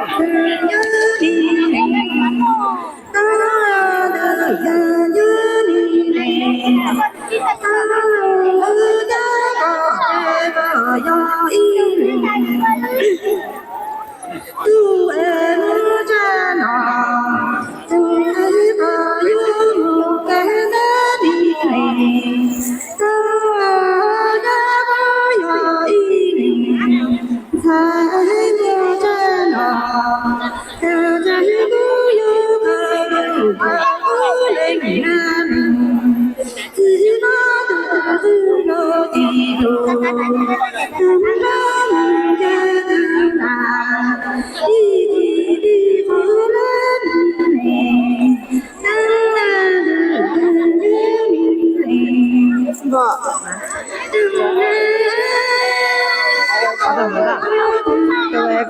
Koj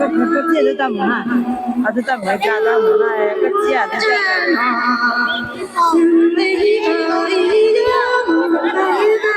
txiaj twb tau mus na, koj twb tau mus tsa tau mus na, koj txiaj twb tau.